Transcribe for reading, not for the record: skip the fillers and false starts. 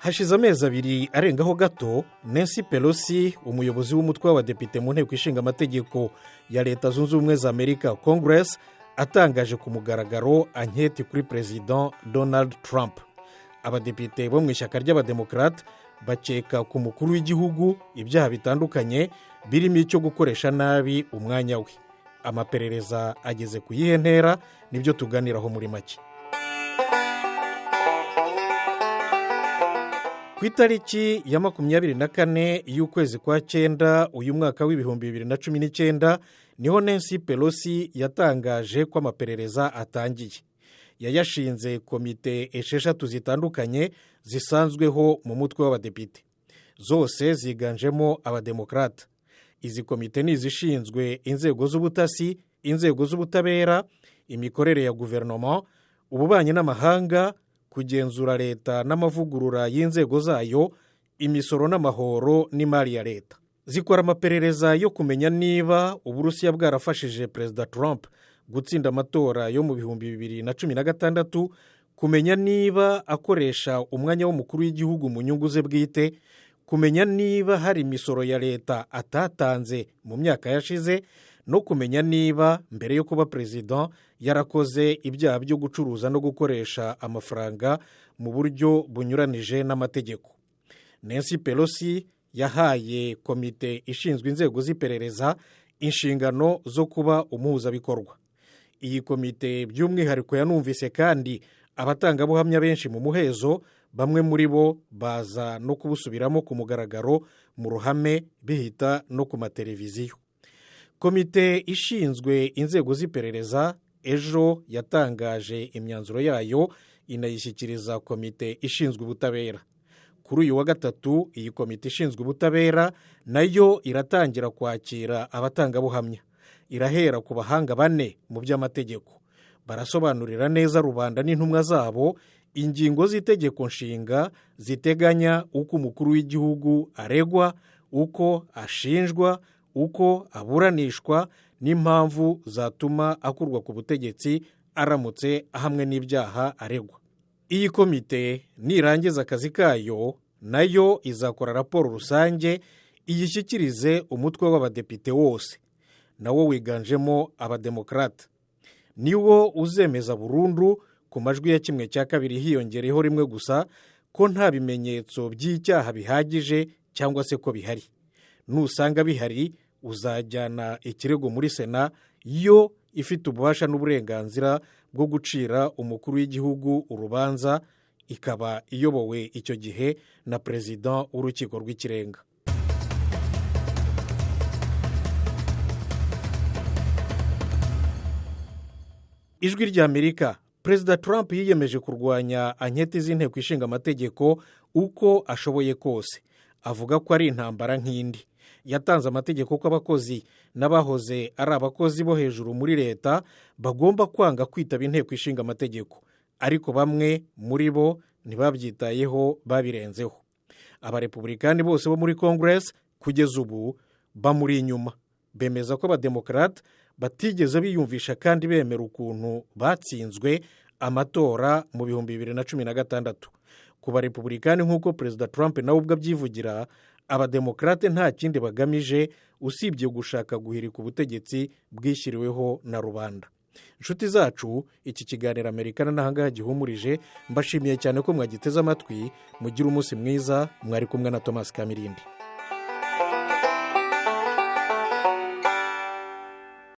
Hashize amezi 2 arengaho gato, Nancy Pelosi, umuyobozi w'umutwe w'abadepite mu Nteko Ishinga Amategeko ya Leta Zunze Ubumwe za Amerika, Congress, atangaje ku mugaragaro anketi kuri Perezida Donald Trump. Abadepite bo mu ishyaka ry'Abademokarate bakeka ku mukuru w'igihugu ibyaha bitandukanye, birimo icyo gukoresha nabi umwanya we. Amaperereza ageze ku yihe ntera? Nibyo tuganiraho muri make. Ku itariki ya 24 y'ukwezi kwa 9 uyu mwaka w'2019, niho Nancy Pelosi yatangaje ko amaperereza atangiye. Yayashinze komite 6 zitandukanye zisanzweho mu mutwe w'abadepite, zose ziganjemo Abademokarata. Izi komite ni izishinzwe inzego z'ubutasi, inzego z'ubutabera, imikorere ya guverinoma, ububanyi n'amahanga, kugenzura leta n'amavugurura y'inzego zayo, imisoro n'amahoro n'imari ya leta. Zikora amaperereza yo kumenya niba Uburusiya bwarafashije Perezida Trump gutsinda amatora yo mu 2016, kumenya niba akoresha umwanya w'umukuru w'igihugu mu nyungu ze bwite, kumenya niba hari imisoro ya leta atatanze mu myaka yashize, no kumenya niba mbere yo kuba perezida yarakoze ibyaha byo gucuruza no gukoresha amafaranga mu buryo bunyuranije n'amategeko. Nancy Pelosi yahaye komite ishinzwe inzego z'iperereza inshingano zo kuba umuhuzabikorwa. Iyi komite by'umwihariko yanumvise kandi abatangabuhamya benshi mu muhezo, bamwe muri bo baza no kubusubiramo ku mugaragaro mu ruhame, bihita no ku mateleviziyo. Komite ishinzwe inzego z'iperereza ejo yatangaje imyanzuro yayo, inayishyikiriza komite ishinzwe ubutabera. Kuri uyu wa gatatu, iyi komite ishinzwe ubutabera nayo iratangira kwakira abatangabuhamya. Irahera ku bahanga bane mu by'amategeko, barasobanurira neza rubanda n'intumwa zabo ingingo z'itegeko nshinga ziteganya uko umukuru w'igihugu aregwa, uko ashinjwa, uko aburanishwa n'impamvu zatuma akurwa ku butegetsi aramutse ahamwe n'ibyaha aregwa. Iyi komite nirangiza akazi kayo, nayo izakora raporo rusange, iyishyikirize umutwe w'abadepite wose, nawo wiganjemo Abademokarate. Niwo uzemeza burundu ku majwi ya 1/2 hiyongereyeho rimwe gusa ko nta bimenyetso by'icyaha bihagije cyangwa se ko bihari. Nusanga bihari, uzajyana ikirego muri Sena, yo ifite ububasha n'uburenganzira bwo gucira umukuru w'igihugu urubanza, ikaba iyobowe icyo gihe na perezida w'Urukiko rw'Ikirenga. Ijwi ry'Amerika. Perezida Trump yiyemeje kurwanya anketi z'Inteko Ishinga Amategeko uko ashoboye kose, avuga ko ari intambara nk'indi. Yatanze amategeko ko abakozi n'abahoze ari abakozi bo hejuru muri leta bagomba kwanga kwitaba Inteko Ishinga Amategeko, ariko bamwe muri bo ntibabyitayeho, babirenzeho. Abarepubulikani bose bo muri Congress kugeza ubu bamuri inyuma, bemeza ko Abademokarate batigeze biyumvisha kandi bemera ukuntu batsinzwe amatora mu 2016. Ku Barepubulikani, nk'uko Perezida Trump nawe ubwo abyivugira, Abademokarate nta kindi bagamije usibye gushaka guhirika ubutegetsi bwishyiriweho na rubanda. Inshuti zacu, iki kiganiro Amerikana n'ahangaha gihumurije. Mbashimiye cyane ko mwagiteze amatwi. Mugire umunsi mwiza. Mwari kumwe na Thomas Kamirindi.